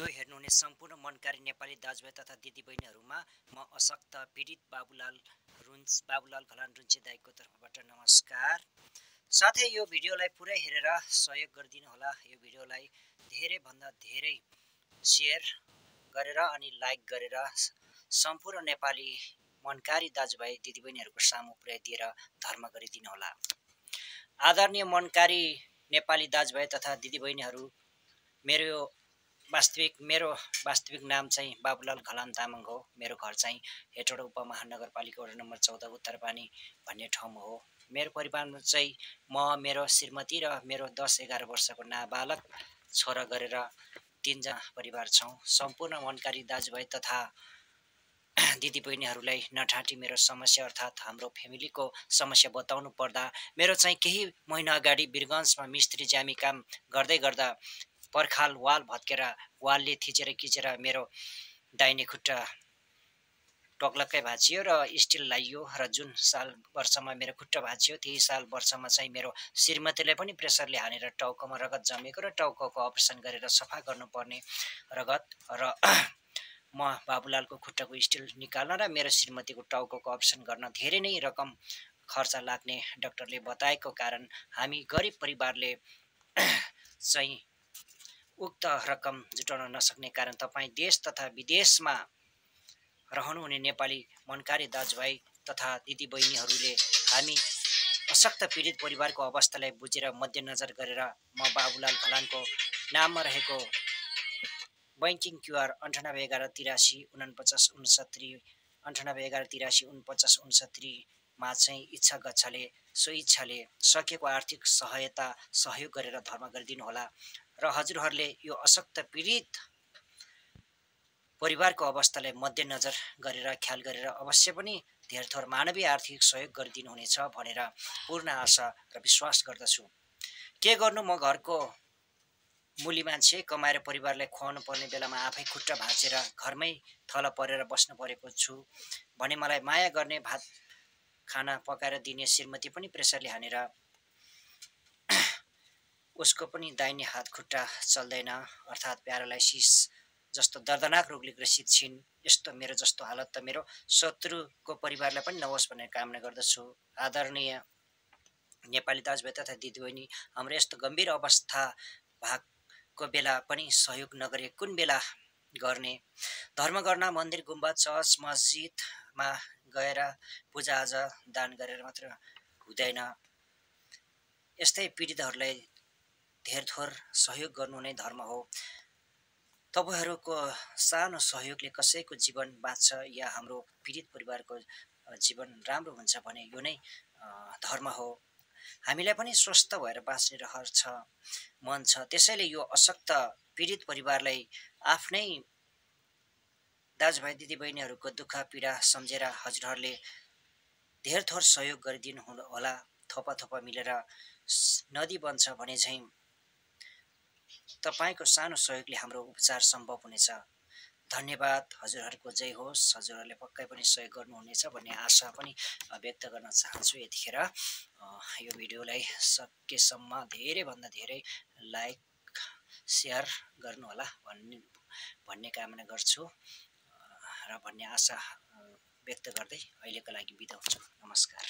यो हेर्नुहुने सम्पूर्ण मनकारी नेपाली दाजुभाइ तथा दिदीबहिनीहरूमा म अशक्त पीडित बाबुलाल घलान रुन्चे दाइको तर्फबाट नमस्कार। साथै यो भिडियोलाई पुरै हेरेर सहयोग गरिदिनु होला। यो भिडियोलाई धेरैभन्दा धेरै सेयर गरेर अनि लाइक गरेर सम्पूर्ण नेपाली मनकारी दाजुभाइ दिदीबहिनीहरूको सामु पुर्याइदिएर धर्म गरिदिनु होला। आदरणीय मनकारी नेपाली दाजुभाइ तथा दिदीबहिनीहरू, मेरो वास्तविक नाम चाहिँ बाबुलाल घलान तामाङ हो। मेरो घर चाहिँ हेटौडा उपमहानगरपालिका वडा नम्बर 14 उत्तरपानी भन्ने ठाउँमा हो। मेरो परिवारमा चाहिँ म, मेरो श्रीमती र मेरो 10-11 वर्षको नाबालक छोरा गरेर 3 जना परिवार छौँ। सम्पूर्ण मनकारी दाजुभाइ तथा दिदीबहिनीहरूलाई नठाटी मेरो समस्या अर्थात् हाम्रो फ्यामिलीको समस्या बताउनु पर्दा, मेरो चाहिँ केही महिना अगाडि वीरगञ्जमा मिस्त्री जामी काम गर्दै गर्दा पर्खाल वाल भत्केर वालले थिचेर किचेर मेरो दाहिने खुट्टा टक्लक्कै भाँचियो र स्टिल लाइयो र जुन वर्षमा मेरो खुट्टा भाँचियो त्यही वर्षमा चाहिँ मेरो श्रीमतीलाई पनि प्रेसरले हानेर टाउकोमा रगत जमेको र टाउकोको अपरेसन गरेर सफा गर्नुपर्ने रगत र म बाबुलालको खुट्टाको स्टिल निकाल्न र मेरो श्रीमतीको टाउकोको अपरेसन गर्न धेरै नै रकम खर्च लाग्ने डाक्टरले बताएको कारण हामी गरिब परिवारले चाहिँ उक्त रकम जुटाउन नसक्ने कारण तपाईँ देश तथा विदेशमा रहनुहुने नेपाली मनकारी दाजुभाइ तथा दिदीबहिनीहरूले हामी अशक्त पीडित परिवारको अवस्थालाई बुझेर मध्यनजर गरेर म बाबुलाल घलानको नाममा रहेको बैङ्किङ क्युआर 9811834969 मा चाहिँ इच्छा गच्छले सो इच्छाले सकेको आर्थिक सहयोग गरेर धर्म गरिदिनु होला र हजुरहरूले यो अशक्त पीडित परिवारको अवस्थालाई मध्यनजर गरेर ख्याल गरेर अवश्य पनि धेर थोर मानवीय आर्थिक सहयोग गरिदिनुहुनेछ भनेर पूर्ण आशा र विश्वास गर्दछु। के गर्नु, म घरको मुली मान्छे, कमाएर परिवारलाई खुवाउनु पर्ने बेलामा आफै खुट्टा भाँचेर घरमै थल परेर बस्नु परेको छु भने मलाई माया गर्ने, भात खाना पकाएर दिने श्रीमती पनि प्रेसरले हानेर उसको पनि दाहिने हात खुट्टा चल्दैन अर्थात् प्यारालाइसिस जस्तो दर्दनाक रोगले ग्रसित छिन्। यस्तो मेरो जस्तो हालत त मेरो शत्रुको परिवारलाई पनि नहोस् भन्ने कामना गर्दछु। आदरणीय नेपाली दाजुभाइ तथा दिदीबहिनी, हाम्रो यस्तो गम्भीर अवस्था भएको बेला पनि सहयोग नगरे कुन बेला गर्ने? धर्म गर्न मन्दिर, गुम्बा, चर्च, मस्जिदमा गएर पूजाआजा दान गरेर मात्र हुँदैन। यस्तै पीडितहरूलाई धेर थोर सहयोग गर्नु नै धर्म हो। तपाईहरूको सानो सहयोगले कसैको जीवन बाँच्छ या हाम्रो पीडित परिवारको जीवन राम्रो हुन्छ भने यो नै धर्म हो। हामीलाई पनि स्वस्थ भएर बाँच्ने रहर छ, मन छ। त्यसैले यो अशक्त पीडित परिवारलाई आफ्नै दाजुभाइ दिदीबहिनीहरूको दुःख पीडा सम्झेर हजुरहरूले धेर थोर सहयोग गरिदिनु होला। थोपा मिलेर नदी बन्छ भने चाहिँ तपाईको सानो सहयोगले हाम्रो उपचार सम्भव हुनेछ। धन्यवाद। हजुरहरूको जय होस्। हजुरहरूले पक्कै पनि सहयोग गर्नुहुनेछ भन्ने आशा पनि व्यक्त गर्न चाहन्छु। यतिखेर यो भिडियोलाई सकेसम्म धेरैभन्दा धेरै लाइक सेयर गर्नुहोला भन्ने कामना गर्छु र भन्ने आशा व्यक्त गर्दै अहिलेको लागि बिदा हुन्छु। नमस्कार।